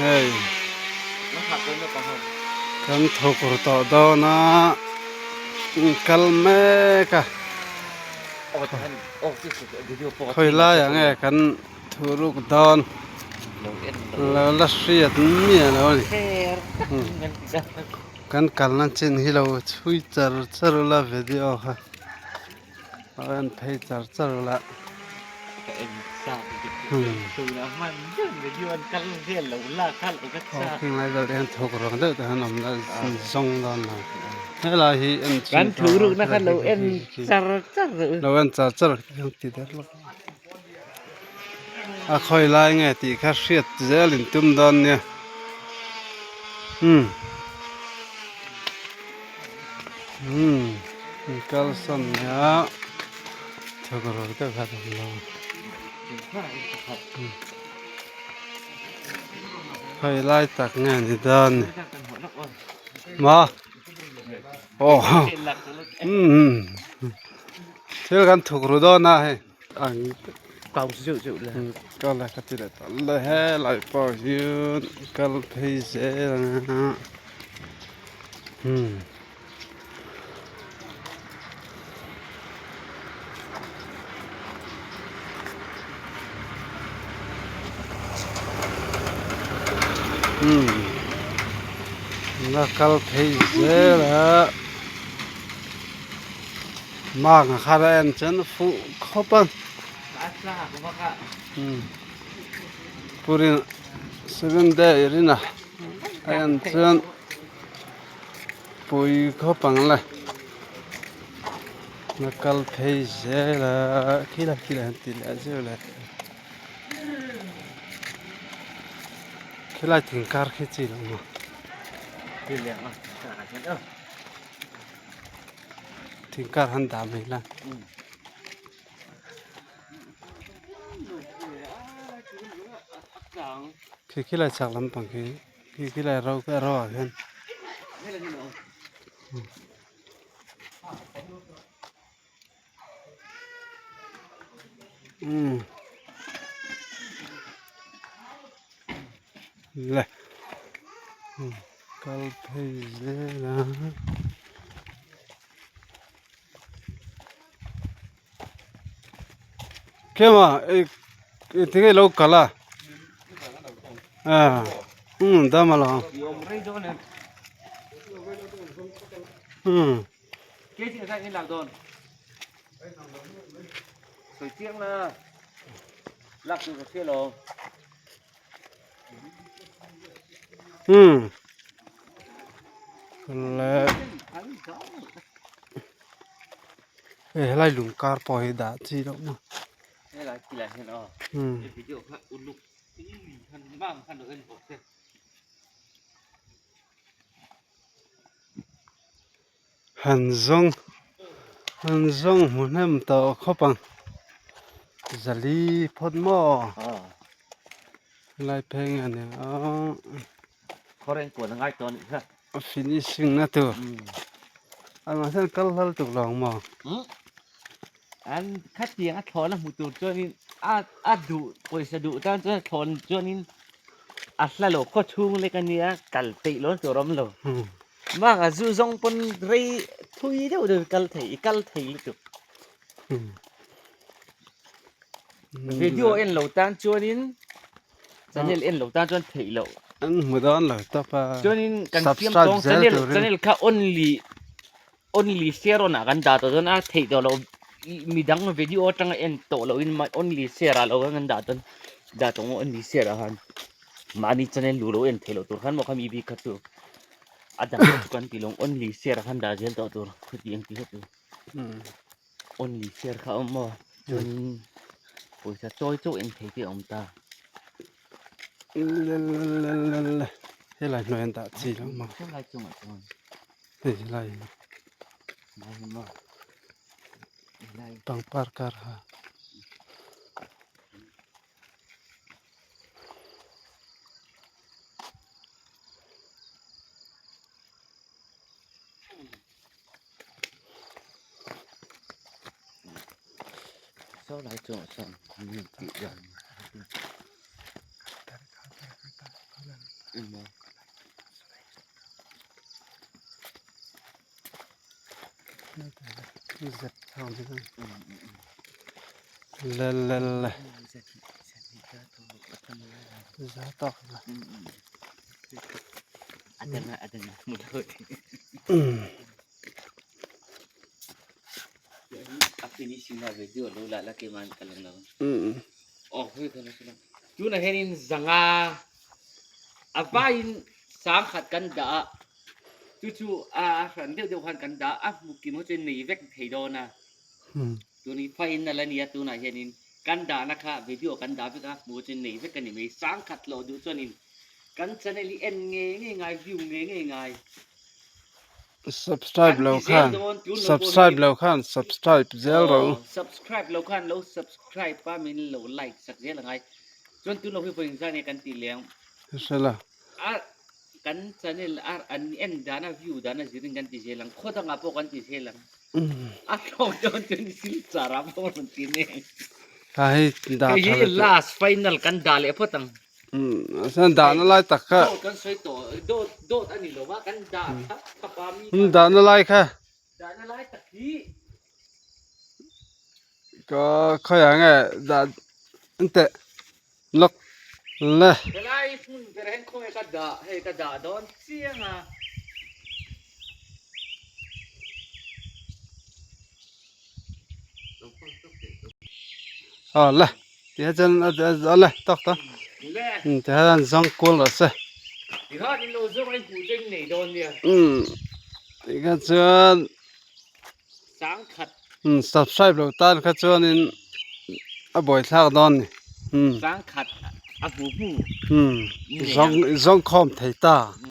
Hei kan thawk ru tawh dawn a kal mek a khawi laiah nge kan thuruk dawn lo la hriat miah lo a ni kan kalna chin hi lo chhui char char ula video kha. A en phei char char la. Aw khing lai vel hian thawk rawng deuh te han awm la zawng dawn lo. Helai hi en chhin lo en char char ti der lawk. A khawi lai nge tih kha hriat zel in tum dawn nia. Umm. Umm kalsan nia thawk rawh deuh kha awm lo. Khawi lai tak nge ni dawn ni. Ma. Aw umm thil kan thuk ru dawn a hei ang kau zeuh zeuh la kal la ka ti leh ta le helai pawh hian kal phei zel ang a umm umm la kal phei zel a mang a khar a en chuan a fuh khawp a umm purina seven day rina a en chuan. Pui khawp ang le a kal phei zel a khilai khilai han ti leh zeuh leh khilai thing kar khi chi lo maw thing kar han dah mai la. Khi khilai chhak lampang khi. Khi khi lai ro ka ro ah khian umm le kal phei zel a. Kema tinge ilo kal a umm dam a lo umm. Umm le hei helai lung kar pawh hi dah chi loh maw umm han zawng han zawng hmu hnem tawh khawp ang zali phawt maw helai phei nge ni a finishing na tur amah hian kal hlal tuk lo ang maw an khatiang a thlawhna hmu tur chuanin a a duh pawisa duh tan chuan a thlawh chuanin a hla lo khaw chhung lek ania kal peih lo tur a awm lo. Bak a zu zawng pawn rei thui deuh deuh i kal thei i kal thei lutuk. Video en lo tan chuanin channel en lo tan chuan theih loh. An hmu dawn lo tawp a. Chuanin kan siam tawng channel channel kha only only share on ah kan dah tawh dawn a theih tawh loh midang video atanga en tawh loh in only share ah lo kan dah dawn dah tawh ang only share ah khan mahni channel luh lo en theih loh tur khan maw khami bik kha chu. A dang chu kan ti lawng only share khan dah zel tawh tur chuti ang ti kha chu only share kha a awm maw chuanin pawisa chawi chauh en thei te a awm ta. Lelelelele helai hnuai an dah chi lo maw helai chungah chuan hei helai helai maw helai pangpar kar ha. Saw lai chungah chuan mi tih dan. Zep chho ni ang. Le le le. Za tawk la. A finishing na video lo la la keman ka lang lo. Oh hei ka la. Tuna hianin zanga a vaiin sangkhat kan dah a chu chu a hran deuh deuh khan kan dah a hmu kim ho chuan nei vek thei dawn a. Tuni fain a la nia tunah hianin kan dahna kha video kan dah vek a hmu chuan nei vek a ni mai. Sangkhat loh duh chuanin kan channel hi en ngei ngei ngai view ngei ngei ngai. Subscribe lo khan subscribe lo khan subscribe zel rawh u. Subscribe lo khan lo subscribe a min lo like sak zel angai. Chuan tun lo hi vawiin zan nge kan tih leh ang. Hre la. A kan channel a an en dana view dana zirin kan ti zel ang. Khaw dangah pawh kan ti zel ang. A hlawk dawn chuan silchar ah pawh rawn ti nen. Kha hei dah tha leh tawh. Last final kan dah leh phawt ang. Chuan dahna lai tak kha. Dawt kan sawi tawh dawt dawt a ni lo va kan dah thlap thlap a mi kha. Dahna lai kha. Dahna lai tak hi. Ka khawiah nge dah an teh lawk le. Helai hmun ber hian khawnge ka dah hei ka dah dawn chiang a. Aw le ti hian chuan a le tawk tawk ti hian zawng kual rawh se ti kha chuan subscribe lo tan kha chuanin a buaithlak dawn a ni zawng khawm thei ta.